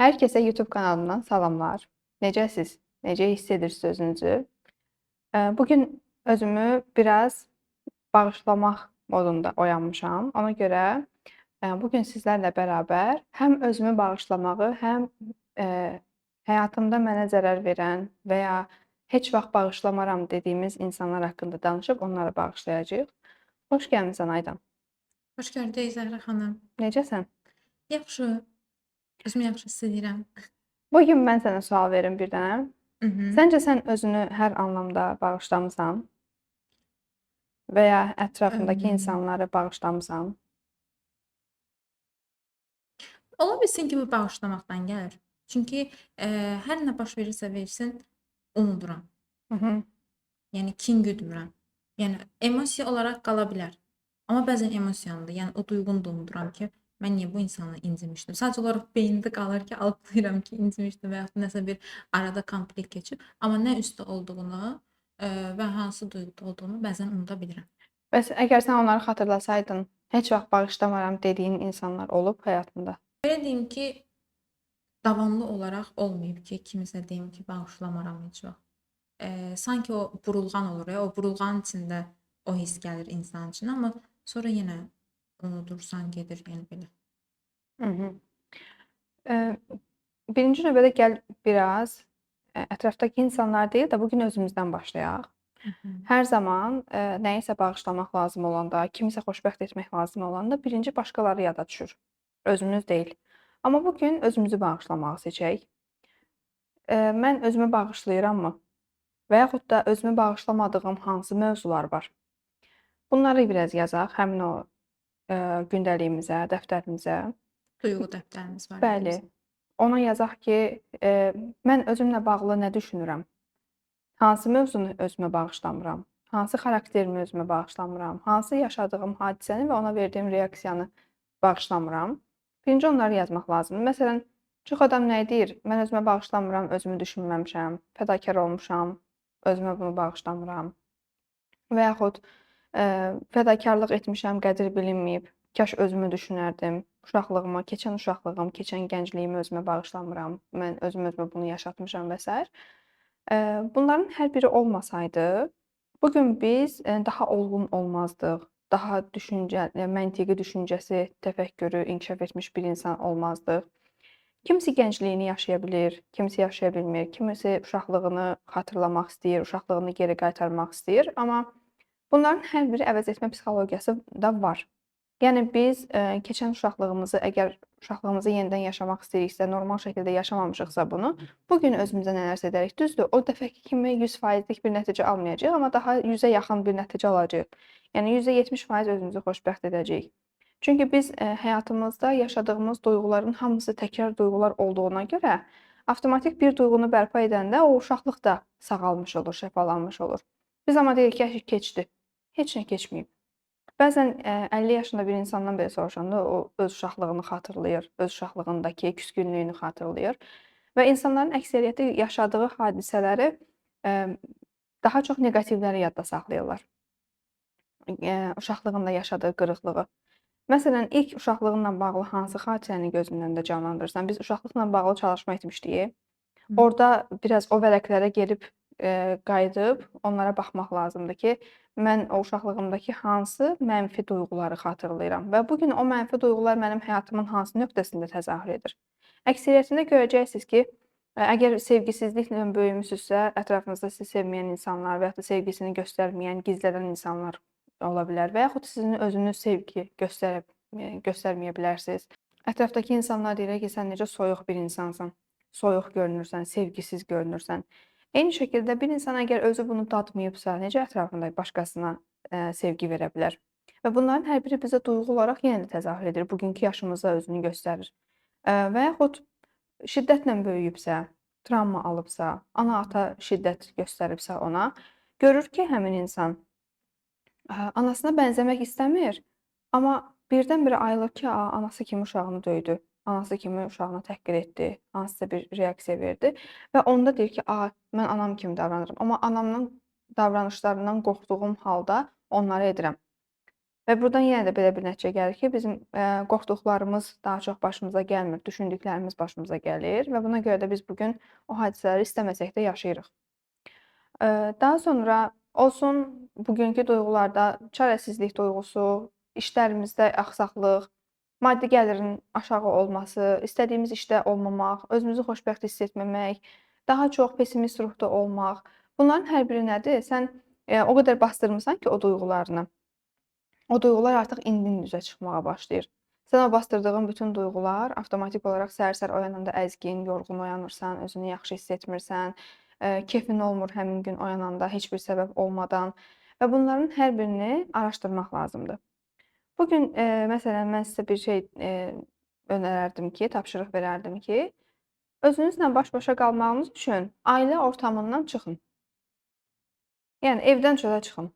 Hər kəsə YouTube kanalımdan salamlar. Necəsiz? Necə hiss edirsiniz özünüzü? Bugün özümü biraz bağışlamaq modunda oyanmışam. Ona görə bugün sizlərlə bərabər həm özümü bağışlamağı, həm həyatımda mənə zərər verən və ya heç vaxt bağışlamaram dediyimiz insanlar haqqında danışıb onları bağışlayacağıq. Xoş gəlmisən Aydan. Xoş gördük Zəhra xanım. Necəsən? Yaxşı. Özümü yaxşı hiss edirəm. Bu gün mən sənə sual verim bir dənə. Səncə sən özünü hər anlamda bağışlamısan? Və ya ətrafındakı insanları bağışlamısan? Ola bilsin ki, bu bağışlamaqdan gəlir. Çünki hər nə baş verirsə versin, unuduram. Yəni kin güdmürəm. Yəni emosiya olaraq qala bilər. Amma bəzən emosiyandır. Yəni o duyğunu da unuduram ki, mən niyə bu insanı incimişdim? Sadəcə olaraq beyində qalır ki, algılayıram ki, incimişdim və yaxud nəsə bir arada konflikt keçib, amma nə üstə olduğunu və hansı duyğuda olduğunu bəzən unuda bilirəm. Bəs əgər sən onları xatırlasaydın, heç vaxt bağışlamaram dediyin insanlar olub həyatında? Belə deyim ki, davamlı olaraq olmayıb ki, kimisə deyim ki, bağışlamaram heç vaxt. Sanki o burulğan olur, o burulğanın içində o his gəlir insan üçün, amma sonra yenə unudursan, gedir, yəni belə. Birinci növbədə gəl biraz ətrafdakı insanlar deyil də bugün özümüzdən başlayaq. Hər zaman nəyisə bağışlamaq lazım olanda, kimisə xoşbəxt etmək lazım olanda birinci başqaları yada düşür. Özümüz deyil. Amma bugün özümüzü bağışlamağı seçək. Mən özümü bağışlayırammı? Və yaxud da özümü bağışlamadığım hansı mövzular var? Bunları biraz yazaq həmin o gündəliyimizə, dəftərimizə. Duyğu dəftərimiz var. Bəli. Ona yazaq ki, mən özümlə bağlı nə düşünürəm? Hansı mövzunu özümə bağışlamıram? Hansı xarakterimi özümə bağışlamıram? Hansı yaşadığım hadisəni və ona verdiyim reaksiyanı bağışlamıram? Birinci onları yazmaq lazımdır. Məsələn, çox adam nə deyir? Mən özümə bağışlamıram, özümü düşünməmişəm, fədakar olmuşam, özümə bunu bağışlamıram. Və yaxud fədakarlıq etmişəm, qədir bilinməyib, kaş özümü düşünərdim, uşaqlığıma, keçən uşaqlığım, keçən gəncliyimi özümə bağışlamıram, mən özüm özümə bunu yaşatmışam və s. Bunların hər biri olmasaydı, bugün biz daha olğun olmazdıq, daha düşüncə, məntiqi düşüncəsi, təfəkkürü inkişaf etmiş bir insan olmazdıq. Kimisi gəncliyini yaşaya bilir, kimisi yaşaya bilmir, kimisi uşaqlığını xatırlamaq istəyir, uşaqlığını geri qaytarmaq istəyir, amma bunların hər biri əvəz etmə psixologiyası da var. Yəni biz keçən uşaqlığımızı, əgər uşaqlığımızı yenidən yaşamaq istəyiriksə, normal şəkildə yaşamamışıqsa bunu, bu gün özümüzə nələrsə edərik. Düzdür, o dəfəki kimi 100%lik bir nəticə almayacağıq, amma daha 100-ə yaxın bir nəticə alacağıq. Yəni 70% özümüzü xoşbəxt edəcəyik. Çünki biz həyatımızda yaşadığımız duyğuların hamısı təkrar duyğular olduğuna görə avtomatik bir duyğunu bərpa edəndə o uşaqlıq da sağalmış olur, şəfalanmış olur. Biz amma deyirik ki, keçdi. Heç nə keçməyib. Bəzən 50 yaşında bir insandan belə soruşanda o öz uşaqlığını xatırlayır, öz uşaqlığındakı küskünlüyünü xatırlayır və insanların əksəriyyəti yaşadığı hadisələri daha çox neqativləri yadda saxlayırlar. Uşaqlığında yaşadığı qırıqlığı. Məsələn, ilk uşaqlığınla bağlı hansı xatirəni gözünün önündə canlandırırsan? Biz uşaqlıqla bağlı çalışma etmişdik. Orada biraz o vərəqlərə gelib qayıdıb onlara baxmaq lazımdır ki, mən o uşaqlığımdakı hansı mənfi duyğuları xatırlayıram və bu gün o mənfi duyğular mənim həyatımın hansı nöqtəsində təzahür edir. Əksəriyyətində görəcəksiniz ki, əgər sevgisizliklə böyümüsünüzsə, ətrafınızda sizi sevməyən insanlar və yaxud da sevgisini göstərməyən, gizlədən insanlar ola bilər və yaxud sizin özünüz sevgi göstərməyə bilərsiniz. Ətrafdakı insanlar deyirlər ki, sən necə soyuq bir insansan, soyuq görünürsən, sevgisiz görünürsən. Eyni şəkildə bir insan əgər özü bunu dadmayıbsa, necə ətrafında başqasına sevgi verə bilər? Və bunların hər biri bizə duyğu olaraq yenə də təzahür edir. Bugünkü yaşımızda özünü göstərir. Və yaxud şiddətlə böyüyübsə, travma alıbsa, ana-ata şiddət göstəribsə ona, görür ki, həmin insan anasına bənzəmək istəmir, amma birdən-birə ayılır ki, anası kimi uşağını döydü, anası kimi uşağını təhqir etdi, hansısa bir reaksiya verdi və onda deyir ki, mən anam kimi davranıram, amma anamın davranışlarından qorxduğum halda onları edirəm. Və buradan yenə də belə bir nəticə gəlir ki, bizim qorxduqlarımız daha çox başımıza gəlmir, düşündüklərimiz başımıza gəlir və buna görə də biz bu gün o hadisələri istəməsək də yaşayırıq. Daha sonra olsun bugünkü duyğularda çarəsizlik duyğusu, işlərimizdə axsaqlıq, maddi gəlirin aşağı olması, istədiyimiz işdə olmamaq, özümüzü xoşbəxt hiss etməmək, daha çox pessimist ruhda olmaq. Bunların hər biri nədir? Sən o qədər bastırmısan ki o duyğularını. O duyğular artıq indi üzə çıxmağa başlayır. Sən o bastırdığın bütün duyğular avtomatik olaraq səhər-səhər oyananda əzgin, yorğun oyanırsan, özünü yaxşı hiss etmirsən, kefin olmur həmin gün oyananda heç bir səbəb olmadan və bunların hər birini araşdırmaq lazımdır. Bu gün məsələn mən sizə bir şey önərərdim ki, tapşırıq verərdim ki, özünüzlə baş-başa qalmağınız üçün ailə ortamından çıxın. Yəni evdən çölə çıxın.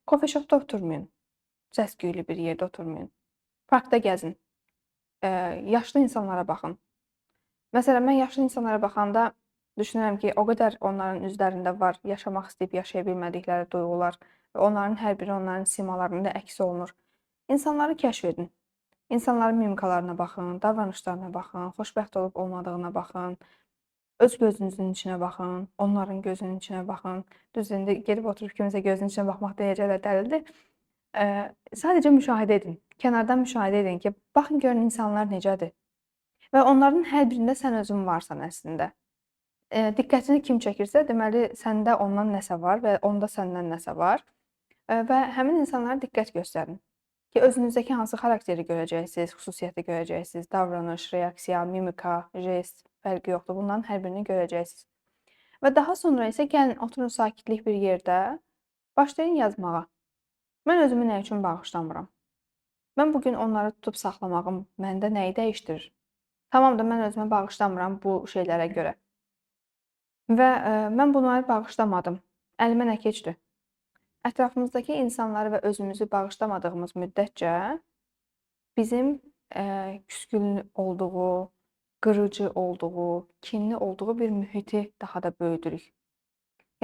Coffee shopda oturmayın. Səs-küylü bir yerdə oturmayın. Parkda gəzin. Yaşlı insanlara baxın. Məsələn, mən yaşlı insanlara baxanda düşünürəm ki, o qədər onların üzlərində var yaşamaq istəyib yaşaya bilmədikləri duyğular və onların hər biri onların simalarında əks olunur. İnsanları kəşf edin. İnsanların mimikalarına baxın, davranışlarına baxın, xoşbəxt olub olmadığına baxın. Öz gözünüzün içinə baxın, onların gözünün içinə baxın. Düzdür, indi gedib oturub kiminsə gözünün içinə baxmaq deyəcəklər dəlildir. Sadəcə müşahidə edin. Kənardan müşahidə edin ki, baxın görün insanlar necədir. Və onların hər birində sən özün varsan əslində. Diqqətini kim çəkirsə, deməli səndə ondan nəsə var və onda səndən nəsə var. Və həmin insanlara diqqət göstərin ki, özünüzdəki hansı xarakteri görəcəksiniz, xüsusiyyəti görəcəksiniz, davranış, reaksiya, mimika, jest fərqi yoxdur. Bunların hər birini görəcəksiniz. Və daha sonra isə gəlin oturun sakitlik bir yerdə, başlayın yazmağa. Mən özümü nə üçün bağışlamıram? Mən bugün onları tutub saxlamağım məndə nəyi dəyişdirir? Tamam da mən özümə bağışlamıram bu şeylərə görə. Və mən bunları bağışlamadım. Əlimə nə keçdi? Ətrafımızdakı insanları və özümüzü bağışlamadığımız müddətcə bizim küskün olduğu, qırıcı olduğu, kinli olduğu bir mühiti daha da böyüdürük.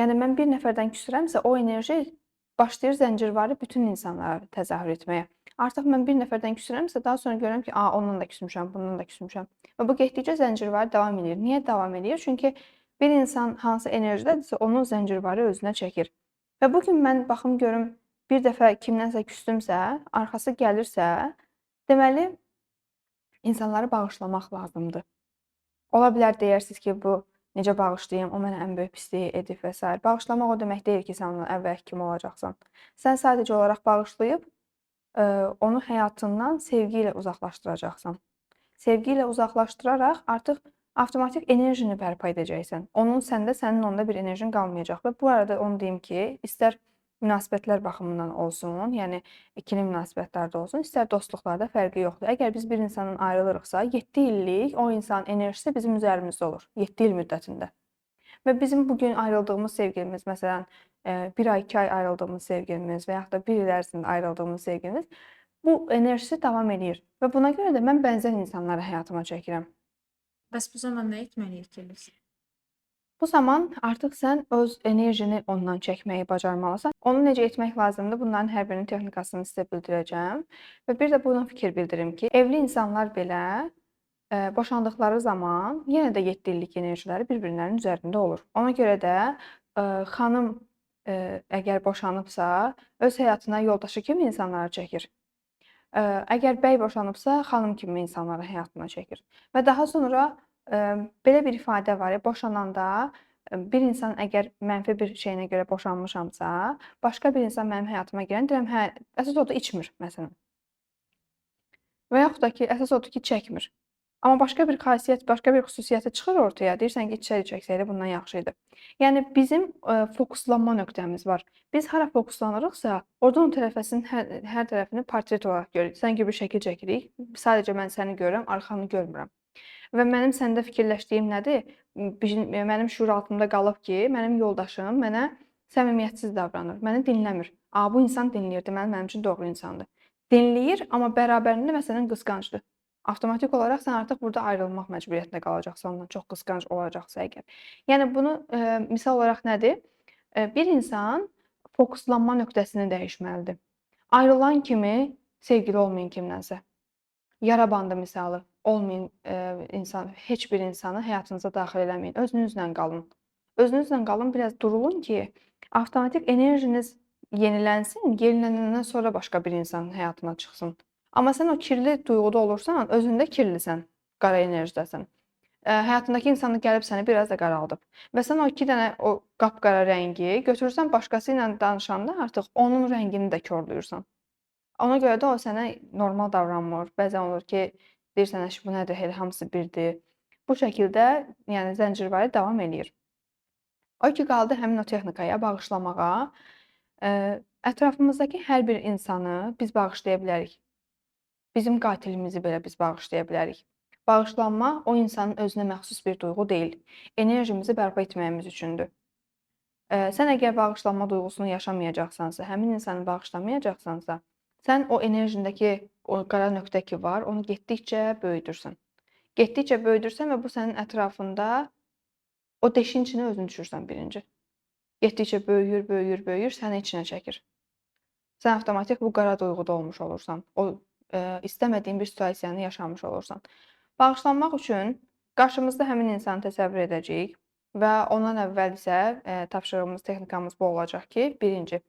Yəni mən bir nəfərdən küsürəmsə, o enerji başlayır zəncirvari bütün insanlara təzahür etməyə. Artıq mən bir nəfərdən küsürəmsə, daha sonra görürəm ki, ondan da küsmüşəm, bundan da küsmüşəm. Və bu getdikcə zəncirvari davam edir. Niyə davam edir? Çünki bir insan hansı enerjidədirsə, onun zəncirvari özünə çəkir. Və bu gün mən baxım görüm, bir dəfə kimdənsə küstümsə, arxası gəlirsə, deməli insanları bağışlamaq lazımdır. Ola bilər deyərsiniz ki, bu necə bağışlayım, o mənə ən böyük pisliyi edib və s. Bağışlamaq o demək deyil ki, sən onun əvvəlki kimi olacaqsan. Sən sadəcə olaraq bağışlayıb onu həyatından sevgi ilə uzaqlaşdıracaqsan. Sevgi ilə uzaqlaşdıraraq artıq avtomatik enerjini bərpa edəcəksən. Onun səndə, sənin onda bir enerjin qalmayacaq. Və bu arada onu deyim ki, istər münasibətlər baxımından olsun, yəni ikili münasibətlərdə olsun, istər dostluqlarda fərqi yoxdur. Əgər biz bir insandan ayrılırıqsa, 7 illik o insanın enerjisi bizim üzərimizdə olur, 7 il müddətində. Və bizim bugün ayrıldığımız sevgilimiz, məsələn, 1 ay, 2 ay ayrıldığımız sevgilimiz və yaxud da 1 il ərzində ayrıldığımız sevgilimiz, bu enerjisi davam eləyir. Və buna görə də mən bənzər insanları həyatıma çəkirəm. Bəs bu zaman nə etməliyik ki biz? Bu zaman artıq sən öz enerjini ondan çəkməyi bacarmalısan. Onu necə etmək lazımdır? Bunların hər birinin texnikasını sizə bildirəcəm. Və bir də buna fikir bildirim ki, evli insanlar belə boşandıqları zaman yenə də 7 illik enerjiləri bir-birlərinin üzərində olur. Ona görə də xanım əgər boşanıbsa, öz həyatına yoldaşı kimi insanları çəkir. Əgər bəy boşanıbsa, xanım kimi insanları həyatına çəkir. Və daha sonra belə bir ifadə var ya, boşananda bir insan əgər mənfi bir şeyinə görə boşanmışamsa, başqa bir insan mənim həyatıma girən, deyirəm, hə, əsas odur içmir, məsələn. Və yaxud da ki, əsas odur ki, çəkmir. Amma başqa bir xasiyyət, başqa bir xüsusiyyəti çıxır ortaya, deyirsən ki, içsəydi, çəksəydi bundan yaxşı idi. Yəni bizim fokuslanma nöqtəmiz var. Biz hara fokuslanırıqsa, oradan o tərəfəsinin hər tərəfini portret olaraq görürük. Sanki bir şəkil çəkirik. Sadəcə mən səni görürəm, arxanı görmürəm. Və mənim səndə fikirləşdiyim nədir? Mənim şüuraltımda qalıb ki, mənim yoldaşım mənə səmimiyyətsiz davranır, məni dinləmir. Bu insan dinləyir, deməli mənim üçün doğru insandır. Dinləyir, amma bərabərində məsələn qısqancdır. Avtomatik olaraq sən artıq burada ayrılmaq məcburiyyətində qalacaqsan, ondan çox qısqanc olacaqsa əgər. Yəni bunu misal olaraq nədir? Bir insan fokuslanma nöqtəsini dəyişməlidir. Ayrılan kimi sevgili olmayın kimdənsə. Yara bandı misalı olmayın, insan, heç bir insanı həyatınıza daxil eləməyin. Özünüzlə qalın. Özünüzlə qalın, biraz durulun ki, avtomatik enerjiniz yenilənsin, yenilənəndən sonra başqa bir insanın həyatına çıxsın. Amma sən o kirli duyğuda olursan, özündə kirlisən, qara enerjidəsən. Həyatındakı insanı gəlib səni biraz da qaraldıb. Və sən o iki dənə o qapqara rəngi götürürsən, başqası ilə danışanda artıq onun rəngini də korlayırsan. Ona görə də o sənə normal davranmır. Bəzən olur ki, deyirsən, əş, bu nədir, elə hamısı birdir. Bu şəkildə, yəni zəncirvari davam eləyir. O ki qaldı həmin o texnikaya, bağışlamağa. Ətrafımızdakı hər bir insanı biz bağışlaya bilərik. Bizim qatilimizi belə biz bağışlaya bilərik. Bağışlanma o insanın özünə məxsus bir duyğu deyil. Enerjimizi bərpa etməyimiz üçündür. Sən əgər bağışlanma duyğusunu yaşamayacaqsansa, həmin insanı bağışlamayacaqsansa, sən o enerjindəki o qara nöqtə ki var, onu getdikcə böyüdürsən. Getdikcə böyüdürsən və bu sənin ətrafında o deşin içinə özünü düşürsən birinci. Getdikcə böyüyür, böyüyür, böyüyür, səni içinə çəkir. Sən avtomatik bu qara duyğuda olmuş olursan. O istəmədiyin bir situasiyanı yaşamış olursan. Bağışlanmaq üçün qarşımızda həmin insanı təsəvvür edəcəyik və ondan əvvəl isə tapşırığımız, texnikamız bu olacaq ki, birinci,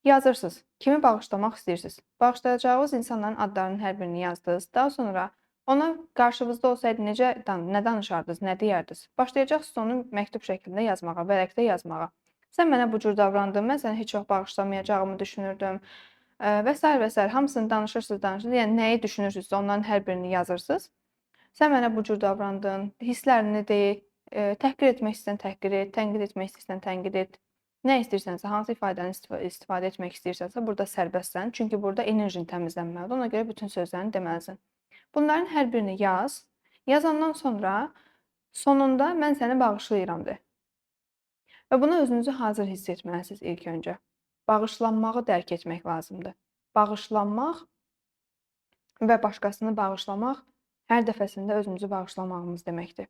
yazırsınız. Kimi bağışlamaq istəyirsiniz? Bağışlayacağınız insanların adlarının hər birini yazdınız. Daha sonra ona qarşınızda olsaydı necə, nə danışardınız, nə deyərdiniz? Başlayacaqsınız onu məktub şəklində yazmağa, vərəqdə yazmağa. Sən mənə bu cür davrandın, mən səni heç vaxt bağışlamayacağımı düşünürdüm və s. və s. Hamısını danışırsınız, danışırsınız. Yəni nəyi düşünürsünüzsə onların hər birini yazırsınız. Sən mənə bu cür davrandın, hisslərini de, təhqir etmək istəyirsən təhqir et, tənqid etmək istəyirsən tənqid et. Nə istəyirsənsə, hansı ifadəni istifadə etmək istəyirsənsə, burada sərbəstsən. Çünki burada enerjin təmizlənməlidir. Ona görə bütün sözlərini deməlisən. Bunların hər birini yaz. Yazandan sonra sonunda mən səni bağışlayıram de. Və bunu özünüzü hazır hiss etməlisiniz ilk öncə. Bağışlanmağı dərk etmək lazımdır. Bağışlanmaq və başqasını bağışlamaq hər dəfəsində özümüzü bağışlamağımız deməkdir.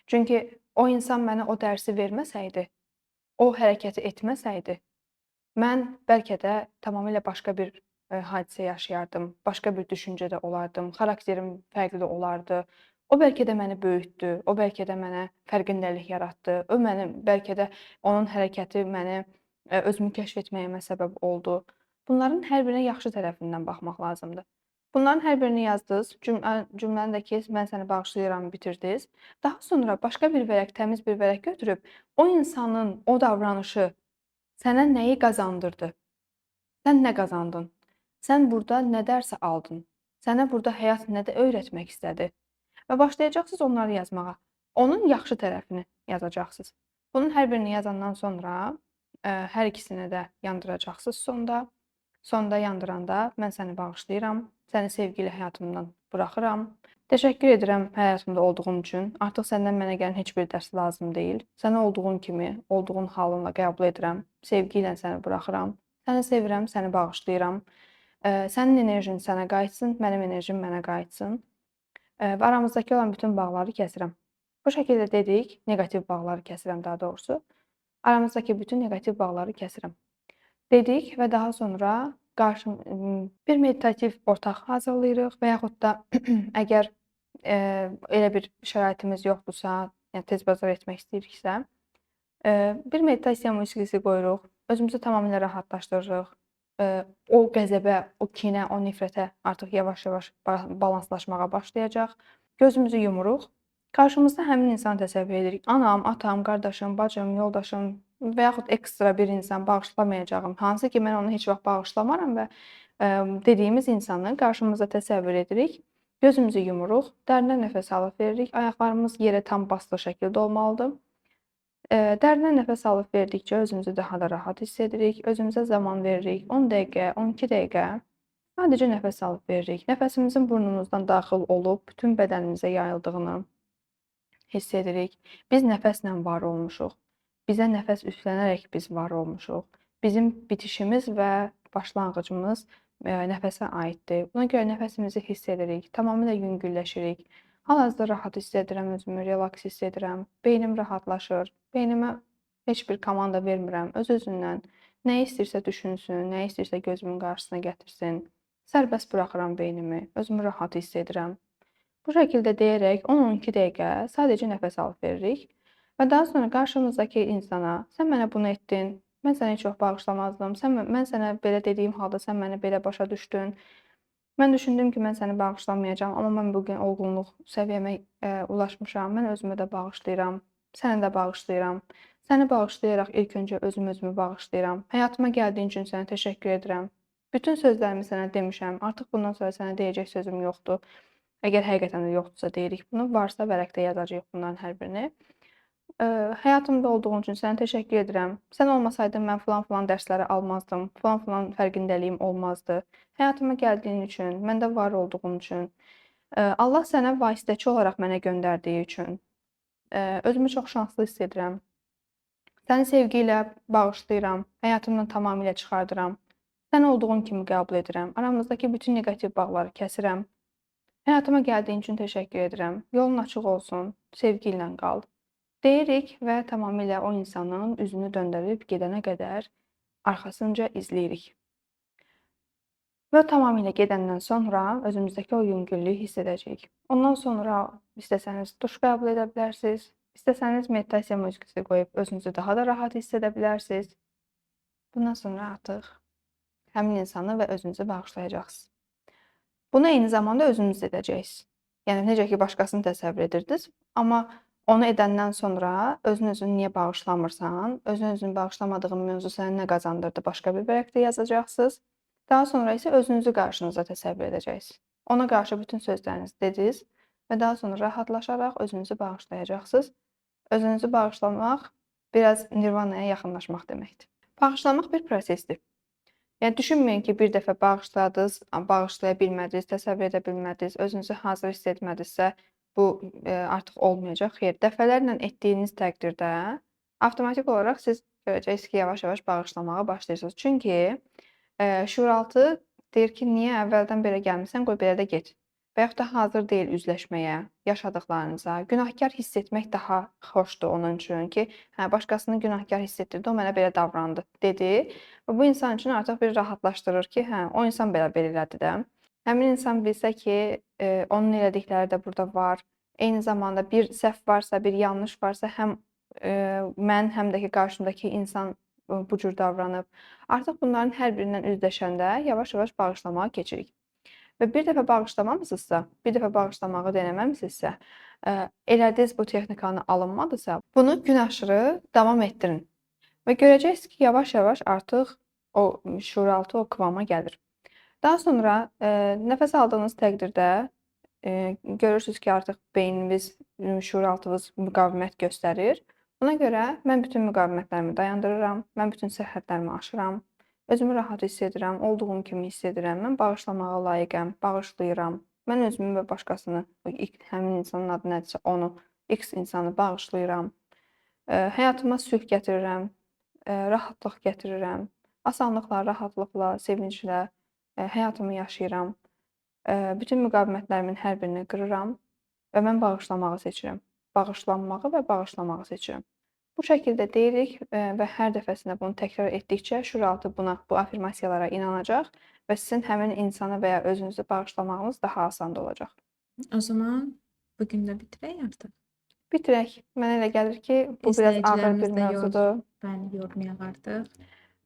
Çünki o insan mənə o dərsi verməsəydi, o hərəkəti etməsəydi, mən bəlkə də tamamilə başqa bir hadisə yaşayardım, başqa bir düşüncədə olardım, xarakterim fərqli olardı. O bəlkə də məni böyütdü, o bəlkə də mənə fərqindəlik yaratdı, o məni bəlkə də onun hərəkəti məni özümü kəşf etməyimə səbəb oldu. Bunların hər birinə yaxşı tərəfindən baxmaq lazımdır. Bunların hər birini yazdınız, cümləni də ki, mən səni bağışlayıram bitirdiniz. Daha sonra başqa bir vərəq, təmiz bir vərəq götürüb o insanın o davranışı sənə nəyi qazandırdı? Sən nə qazandın? Sən burada nə dərsə aldın? Sənə burada həyat nə də öyrətmək istədi? Və başlayacaqsınız onları yazmağa. Onun yaxşı tərəfini yazacaqsınız. Bunun hər birini yazandan sonra hər ikisini də yandıracaqsınız sonda. Sonda yandıranda mən səni bağışlayıram, səni sevgi ilə həyatımdan buraxıram. Təşəkkür edirəm həyatımda olduğun üçün. Artıq səndən mənə gələn heç bir dərs lazım deyil. Səni olduğun kimi, olduğun halınla qəbul edirəm. Sevgi ilə səni buraxıram. Səni sevirəm, səni bağışlayıram. Sənin enerjin sənə qayıtsın, mənim enerjim mənə qayıtsın. Və aramızdakı olan bütün bağları kəsirəm. Bu şəkildə dedik, neqativ bağları kəsirəm daha doğrusu. Aramızdakı bütün neqativ bağları kəsirəm. Dedik və daha sonra qarşı bir meditativ otaq hazırlayırıq və yaxud da əgər elə bir şəraitimiz yoxdursa, yəni tez bazar etmək istəyiriksə, bir meditasiya musiqisi qoyuruq, özümüzü tamamilə rahatlaşdırırıq. O qəzəbə, o kinə, o nifrətə artıq yavaş-yavaş balanslaşmağa başlayacaq. Gözümüzü yumuruq. Qarşımızda həmin insanı təsəvvür edirik. Anam, atam, qardaşım, bacım, yoldaşım və yaxud ekstra bir insan bağışlamayacağım. Hansı ki, mən onu heç vaxt bağışlamaram və dediyimiz insanı qarşımızda təsəvvür edirik. Gözümüzü yumuruq, dərindən nəfəs alıb veririk. Ayaqlarımız yerə tam basılı şəkildə olmalıdır. Dərindən nəfəs alıb verdikcə özümüzü daha da rahat hiss edirik. Özümüzə zaman veririk. 10 dəqiqə, 12 dəqiqə sadəcə nəfəs alıb veririk. Nəfəsimizin burnumuzdan daxil olub bütün bədənimizə yayıldığını hiss edirik. Biz nəfəslə var olmuşuq. Bizə nəfəs üflənərək biz var olmuşuq. Bizim bitişimiz və başlanğıcımız nəfəsə aiddir. Buna görə nəfəsimizi hiss edirik, tamamilə yüngülləşirik. Hal-hazırda rahat hiss edirəm özümü, relaks hiss edirəm. Beynim rahatlaşır. Beynimə heç bir komanda vermirəm. Öz-özündən Nə istəyirsə düşünsün, nə istəyirsə gözümün qarşısına gətirsin. Sərbəst buraxıram beynimi, özümü rahat hiss edirəm. Bu şəkildə deyərək 10-12 dəqiqə sadəcə nəfəs alıb veririk və daha sonra qarşımızdakı insana sən mənə bunu etdin, mən səni heç vaxt bağışlamazdım, mən sənə belə dediyim halda sən məni belə başa düşdün. Mən düşündüm ki, mən səni bağışlamayacağam, amma mən bu gün olğunluq səviyyəmə ulaşmışam. Mən özümü də bağışlayıram, səni də bağışlayıram. Səni bağışlayaraq ilk öncə özümü bağışlayıram. Həyatıma gəldiyin üçün sənə təşəkkür edirəm. Bütün sözlərimi sənə demişəm. Artıq bundan sonra sənə deyəcək sözüm yoxdur. Əgər həqiqətən də yoxdursa deyirik bunu, varsa vərəqdə yazacağıq bunların hər birini. Həyatımda olduğun üçün sənə təşəkkür edirəm. Sən olmasaydın mən filan-filan dərsləri almazdım, filan-filan fərqindəliyim olmazdı. Həyatıma gəldiyin üçün, məndə var olduğun üçün, Allah sənə vasitəçi olaraq mənə göndərdiyi üçün özümü çox şanslı hiss edirəm. Səni sevgi ilə bağışlayıram, həyatımdan tamamilə çıxardıram. Səni olduğun kimi qəbul edirəm. Aramızdakı bütün neqativ bağları kəsirəm. Həyatıma gəldiyin üçün təşəkkür edirəm. Yolun açıq olsun, sevgi ilə qal. Deyirik və tamamilə o insanın üzünü döndərib gedənə qədər arxasınca izləyirik. Və tamamilə gedəndən sonra özümüzdəki o yüngüllüyü hiss edəcəyik. Ondan sonra istəsəniz duş qəbul edə bilərsiniz, istəsəniz meditasiya musiqisi qoyub özünüzü daha da rahat hiss edə bilərsiniz. Bundan sonra artıq həmin insanı və özünüzü bağışlayacaqsınız. Bunu eyni zamanda özünüz edəcəksiniz. Yəni necə ki başqasını təsəvvür edirdiniz, amma onu edəndən sonra özünü niyə bağışlamırsan, özünü bağışlamadığın mövzu sənə nə qazandırdı, başqa bir vərəqdə yazacaqsınız. Daha sonra isə özünüzü qarşınıza təsəvvür edəcəksiniz. Ona qarşı bütün sözlərinizi dediniz və daha sonra rahatlaşaraq özünüzü bağışlayacaqsınız. Özünüzü bağışlamaq biraz nirvanaya yaxınlaşmaq deməkdir. Bağışlamaq bir prosesdir. Yəni düşünməyin ki, bir dəfə bağışladınız, bağışlaya bilmədiniz, təsəvvür edə bilmədiniz, özünüzü hazır hiss etmədinizsə, bu artıq olmayacaq. Xeyr, dəfələrlə etdiyiniz təqdirdə avtomatik olaraq siz görəcəksiniz ki, yavaş-yavaş bağışlamağa başlayırsınız. Çünki şuuraltı deyir ki, niyə əvvəldən belə gəlmisən, qoy belə də get. Və yaxud da hazır deyil üzləşməyə, yaşadıklarınıza. Günahkar hiss etmək daha xoşdur onun üçün ki, hə, başqasını günahkar hiss etdirdi, o mənə belə davrandı, dedi. Və bu insan üçün artıq bir rahatlaşdırır ki, hə, o insan belə elədi də. Həmin insan bilsə ki, onun elədikləri də burada var. Eyni zamanda bir səhv varsa, bir yanlış varsa, həm mən, həm də ki, qarşımdakı insan bu cür davranıb. Artıq bunların hər birindən üzləşəndə yavaş-yavaş bağışlamağa keçirik. Və bir dəfə bağışlamamısınızsa, bir dəfə bağışlamağı denəməmisinizsə, elədiniz bu texnikanı alınmadısa, bunu gün aşırı davam etdirin. Və görəcəksiniz ki, yavaş-yavaş artıq o şuuraltı o kıvama gəlir. Daha sonra nəfəs aldığınız təqdirdə görürsünüz ki, artıq beyniniz, şuuraltınız müqavimət göstərir. Buna görə mən bütün müqavimətlərimi dayandırıram, mən bütün sərhədlərimi aşıram, özümü rahat hiss edirəm, olduğum kimi hiss edirəm, mən bağışlamağa layiqəm, bağışlayıram. Mən özümü və başqasını, həmin insanın adı nədirsə onu, X insanı bağışlayıram. Həyatıma sülh gətirirəm, rahatlıq gətirirəm, asanlıqla, rahatlıqla, sevinclə həyatımı yaşayıram. Bütün müqavimətlərimin hər birini qırıram və mən bağışlamağı seçirəm. Bağışlanmağı və bağışlamağı seçirəm. Bu şəkildə deyirik və hər dəfəsində bunu təkrar etdikcə şuuraltı buna, bu afirmasiyalara inanacaq və sizin həmin insana və ya özünüzü bağışlamağınız daha asan da olacaq. O zaman bu gün də bitirək artıq. Bitirək. Mənə elə gəlir ki, bu biraz ağır bir mövzudur. Bəli, yormayaq artıq.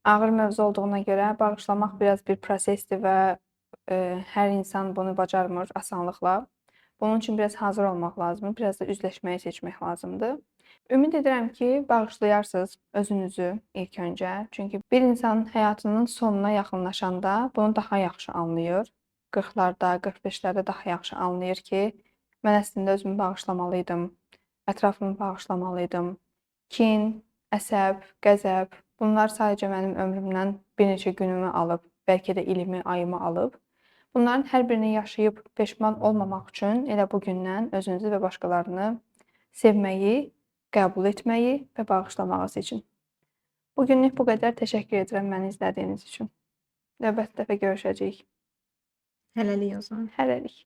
Ağır mövzu olduğuna görə bağışlamaq biraz bir prosesdir və hər insan bunu bacarmır asanlıqla. Bunun üçün biraz hazır olmaq lazımdır, biraz da üzləşməyi seçmək lazımdır. Ümid edirəm ki, bağışlayarsınız özünüzü ilk öncə. Çünki bir insan həyatının sonuna yaxınlaşanda bunu daha yaxşı anlayır. 40-larda, 45-lərdə daha yaxşı anlayır ki, mən əslində özümü bağışlamalıydım, ətrafımı bağışlamalıydım. Kin, əsəb, qəzəb, bunlar sadəcə mənim ömrümdən bir neçə günümü alıb, bəlkə də ilimi, ayımı alıb. Bunların hər birini yaşayıb peşman olmamaq üçün elə bugündən özünüzü və başqalarını sevməyi, qəbul etməyi və bağışlamağı seçin. Bugünlük bu qədər. Təşəkkür edirəm məni izlədiyiniz üçün. Növbəti dəfə görüşəcəyik. Hələlik o zaman. Hələlik.